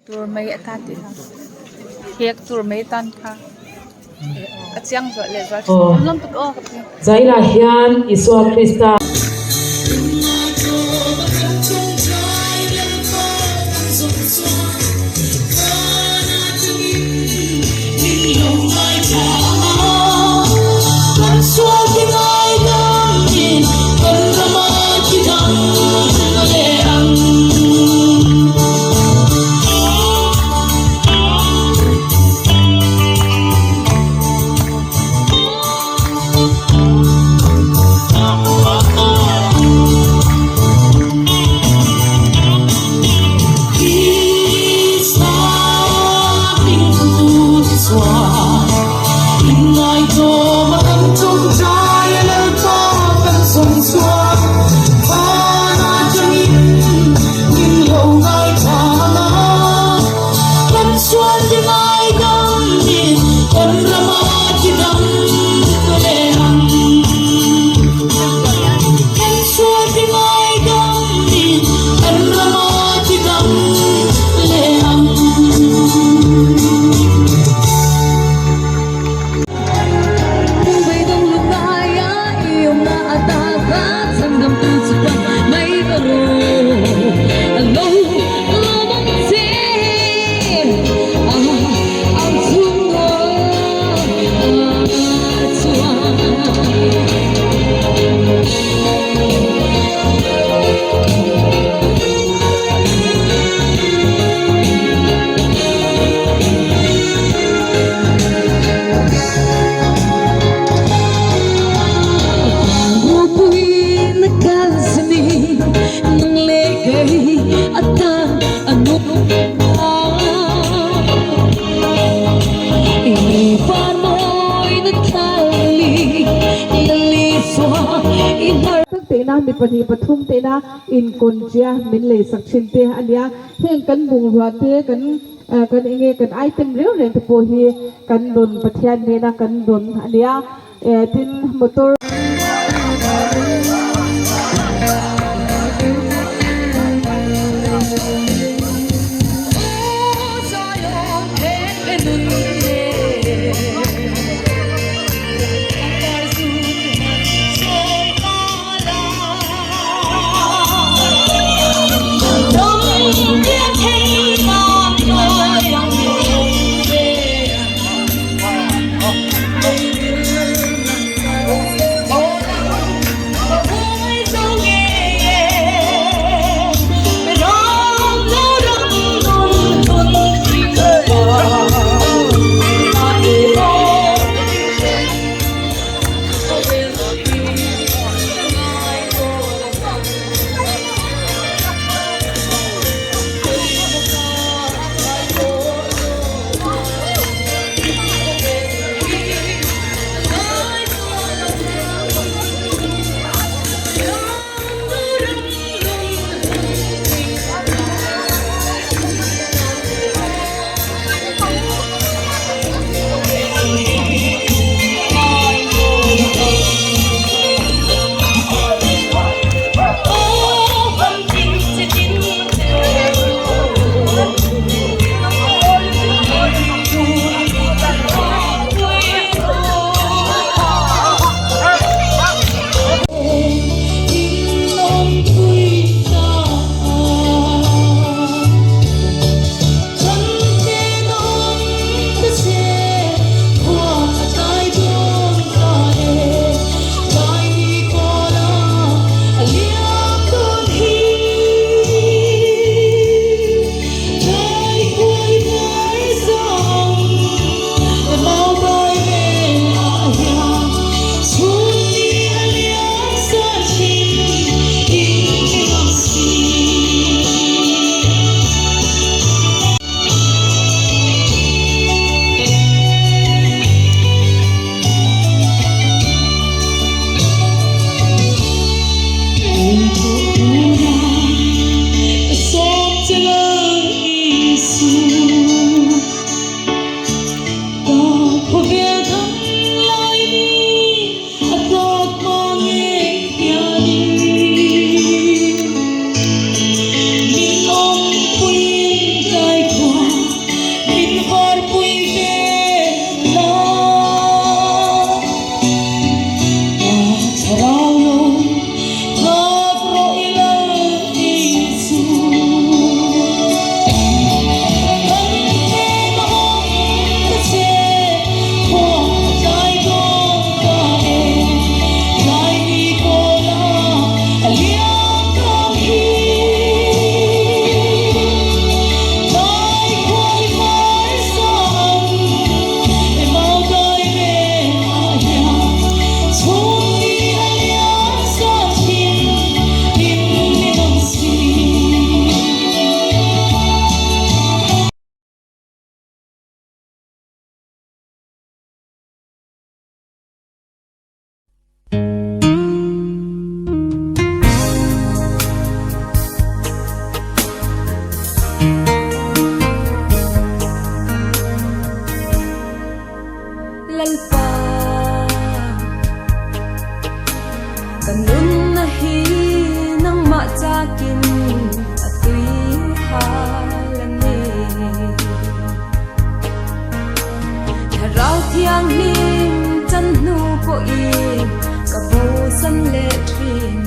Tur mai atan tih kha hek tur mai atan kha a chiang zual leh zual thin lawm tuk aw ka pi. Zairah hian Isua Krista. Tak tehna mi pahnih pathum tehna inkawnchia min lei sak thin te a nia heng kan bungrua te kan kan enge kan item reng reng te pawh hi kan rawn Pathian hnena kan rawn a nia tin motor. pawhin ka bosan leh thin.